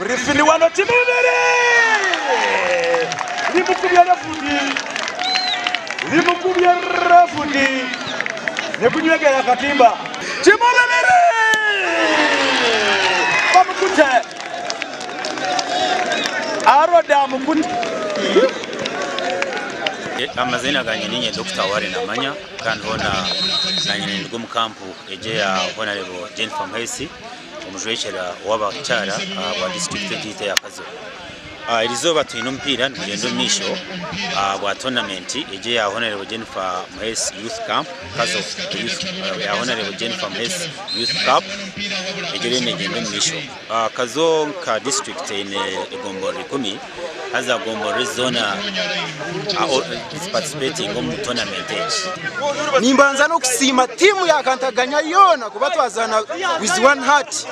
Rifini wano Kimubiri! Limukubye refuti! Limukubye refuti! Nekunywegera akatimba. Kimubiri! Bamukute! Aroda amukute! Amaziina gangye niinye Dokita Warren Amanya kandi hoona nanye ninduga omu kampu egi eya Honarebo Jennifer Muheesi. Omujwekyera w'abakyara ahabwa disiturikiti egi yaitu eya Kazo. Erizooba twine omupiira nigugyenda omu maisho ahabwa toonamenti egi eya Honourable Jennifer Muheesi Youth Camp Kazo eya Honourable Jennifer Muheesi Youth Cup egi eriyo negyenda omu maisho. Kazo nka disiturikiti eine egomborora ikumi haza gomborora ezi zoona niziparticipatinga omu toonamenti egi. Nimbanza n'okusiima tiimu ya Kantaganya yoona kuba twazaana with one heart.